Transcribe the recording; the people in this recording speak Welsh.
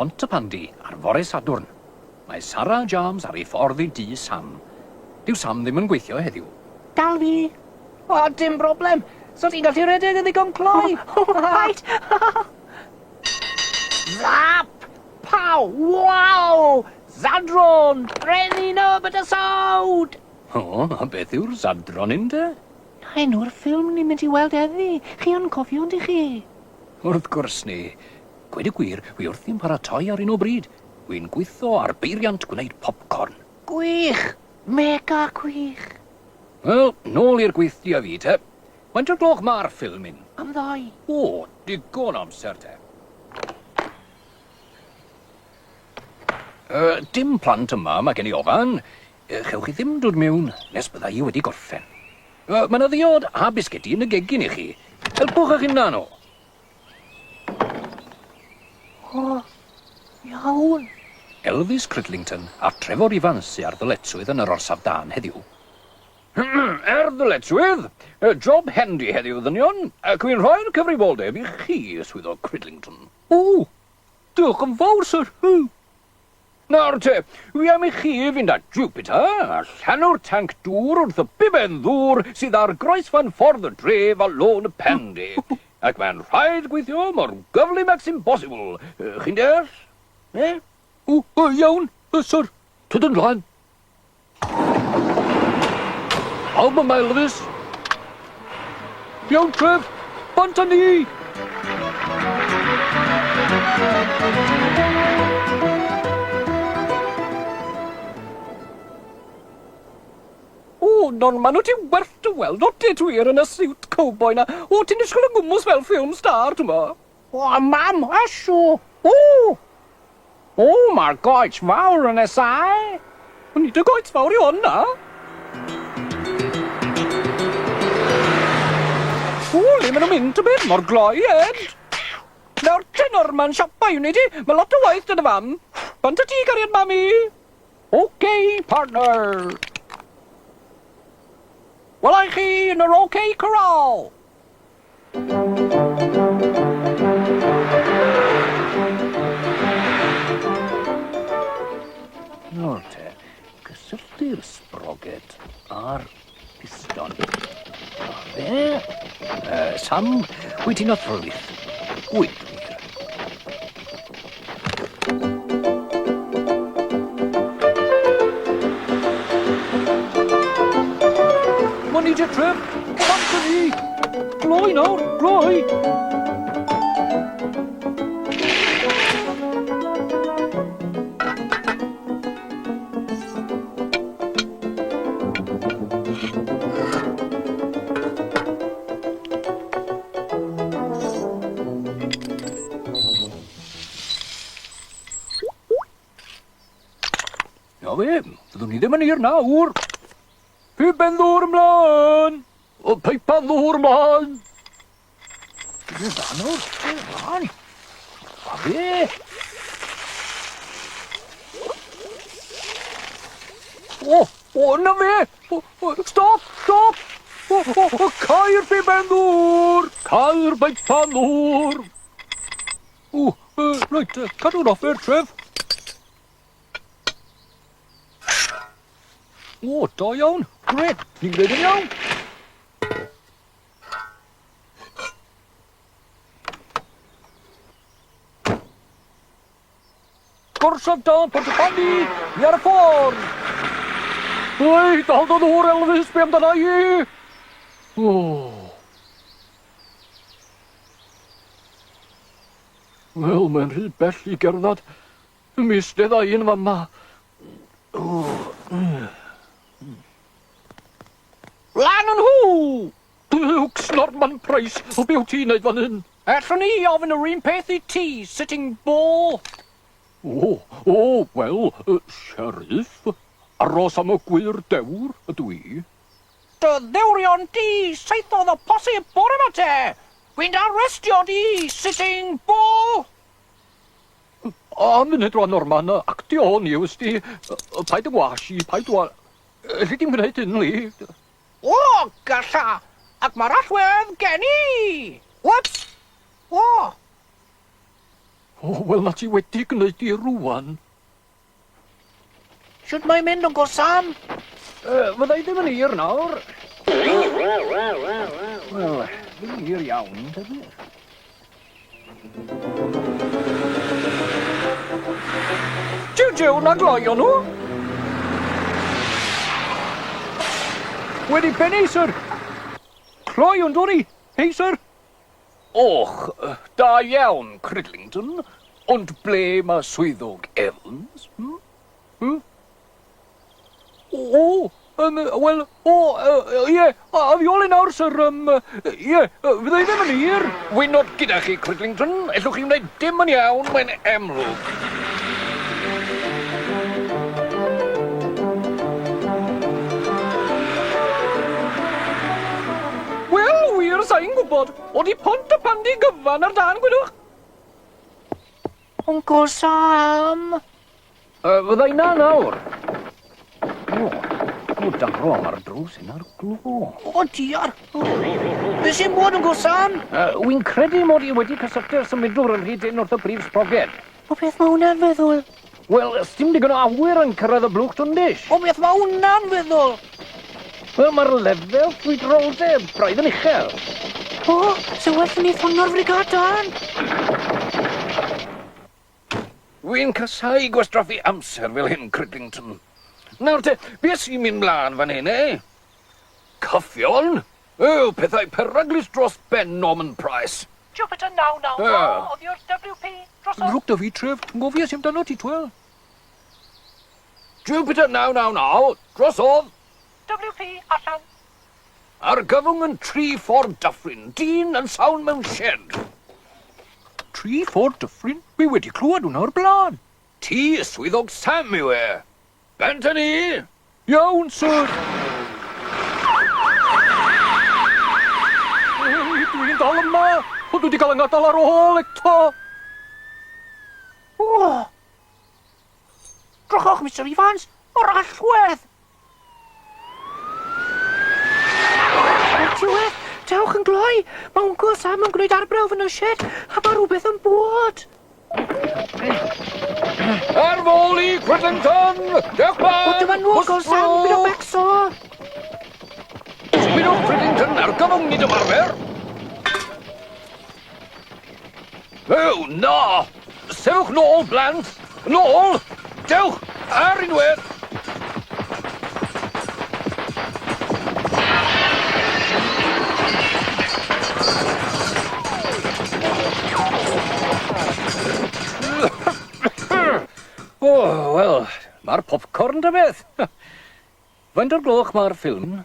Pontypandy ar fore Sadwrn. Mae Sara James ar ei ffordd i dŷ Sam. Dyw Sam ddim yn gweithio heddiw. Dal fi! O, dim broblem! So ti'n gallu rhedeg yn ddigon cloi! Paid! Zap! Pow! Wow! Zadron! Brenin y bydysawd! O, a beth yw'r Zadron hyn te? Na enw'r ffilm ni'n mynd i weld heddi. Chi yn cofio, yndych chi? Wrth gwrs ni. Gweud y gwir, wi wrthi'n paratoi ar hyn o bryd. Wi'n gwitho ar beiriant gwneud popcorn. Gwych! Mega gwych! Wel, nôl i'r gweithdy â fi te. Faint o'r gloch ma'r ffilm hyn? Am ddau. O, digon o amser te. Uh, dim plant yma, mae gen i ofan. Chewch chi ddim dod mewn nes bydda i wedi gorffen. Uh, mae yna ddiod a bisgedi yn y gegin i chi. Helpwch eich hunan o. O, iawn. Elvis Cridlington a Trefor Ifans sy ar ddyletswydd yn yr orsaf dân heddiw. Ar ddyletswydd? Job handy heddiw, ddynion, ac wi'n rhoi'r cyfrifoldeb i chi, Swyddog Cridlington. O, diolch yn fawr, syr. Nawr te, wi am i chi fynd â Jupiter a llanw'r tanc dŵr wrth y biben ddŵr sydd ar groesfan ffordd y dref a Lôn y Pandy. Ac mae'n rhaid gweithio mor gyflym ag sy'n bosibl. Chi'n deall? Eh? O, o, iawn, syr. Tyd yn mlaen. Pawb yma, Elvis? Iawn, Trev. Bant â ni! O, Norman, o ti werth dy weld, o ti wir yn y siwt cowboy na. O, ti'n disgwyl yn gwmws fel ffilm star, ti'n bo? O, mam, ysw! O! O, mae'r goets fawr yn nesau! Nid y goets fawr yw hon, na! O, le maen nhw'n mynd, tybed? Mor gloi, Ed! Nawr te, Norman, siopa i wneud i. Mae lot o waith 'da dy fam. Bant â ti, cariad mami! OK, partner! Wela i chi yn yr OK Corral! Nawr te, cysylltu'r sproget a'r piston. A fe. Sam, wyt ti'n athrylith? Wyt wir. Money to trip! Bant â ni! Gloi nawr, gloi! Na fe, fyddwn ni ddim yn hir nawr. Piben ddŵr ymlaen! O, peipan ddŵr ymlaen! Difan o'r difan! A fe! O, o, na fe! O, o, stop, stop! O, o, o, cau'r piben ddŵr! Cau'r peipan ddŵr! O, uh, reit, cadw'r offer, Trev. O, da iawn. Gret, ni'n gwneud yn iawn. Gorsaf da, Pontypandy, ni ar y ffordd. Ei, dal dy ddŵr, Elvis, be amdana i? O. Wel, mae'n rhy bell i gerdded. Mi eistedda i yn fama. Lan yn nhw! Lwcs, Norman Price, o be wyt ti'n neud fan hyn? Allwn i ofyn yr un peth i ti, Sitting Bull? O, o, wel, Sheriff, aros am y gwir dewr ydw i. Dy ddewrion di, saethodd y posse bore 'ma te! Dwi'n dy arestio di, Sitting Bull! A munud rwan, Norman, actio o'n i, wsti. Paid y gwas i, paid wa... Elli di'm gwneud hyn, Lee. O, galla! Ac mae'r allwedd gen i! Whoops! O! O, wel na ti wedi gwneud i rwan. Shwt mae'n mynd, Uncle Sam? Fydda i ddim yn hir nawr. Wel, ddim yn hir iawn, ta beth. Jiw jiw, na gloio nhw! Wedi pennu, sir! Cloi yn dori! Hei, sir! Och, da iawn, Cridlington. Ond ble mae swyddog Evans? Hmm? Hmm? O, um, wel, o, ie, a fi ôl i nawr, sir, um, ie, fydda i ddim yn hir. Wy'n not gyda chi, Cridlington. Ellwch chi wneud dim yn iawn, mae'n amlwg. Wel, wir, sa i'n gwybod. Odi pont y pandy gyfan ar dân, gwedwch? Uncle Sam! Fydda i 'na nawr. O, o daro, mae'r drws hyn ar glo. O, diar! Be sy'n bod, Uncle Sam? Wy'n credu mod i wedi cysylltu'r symudwr yn rhy dynn wrth y prif sbroged. O, beth mae hwnna'n feddwl? Wel, sdim digon o awyr yn cyrraedd y blwch tundish. O, beth mae hwnna'n feddwl? Wel, mae'r lefel ffrwydroldeb braidd yn uchel. O, so well ni ffono'r frigâd dân. Wy'n casáu gwastraffu amser fel hyn, Cridlington. Nawr te, be sy'n mynd mlaen fan hyn, eh? Cyffion? O, pethau peryglus dros ben, Norman Price. Jupiter 999 oddi wrth WP drosodd. Drwg 'da fi, Trev. Ngofies i amdano ti, twel. Jupiter 999, drosodd. WP allan. Argyfwng yn Tri Ffordd Dyffryn, dyn yn sawn mewn shed. Tri Ffordd Dyffryn? Wi wedi clywed hwnna o'r blaen. Tŷ y swyddog Sam yw e. Bant â ni! Iawn, syr! Ei, dwi'n dal yma! Ond dwi wedi cael 'y ngadael ar ôl eto! O! Drychwch, Mister Evans, yr allwedd! O'r diwedd, dewch yn gloi! Mae Wncwl Sam yn gwneud arbrawf yn y shed, a mae rhywbeth yn bod! Ar fôl i Cridlington! Dewch mlaen! O, dyma nhw, Wncwl Sam, bydd o'n becso! Symudwch Cridlington ar gyfwng nid ymarfer! O, na! Sefwch nôl, blant! Nôl! Dewch! Ar unwaith! O, wel, mae'r popcorn ta beth. Faint o'r gloch mae'r ffilm?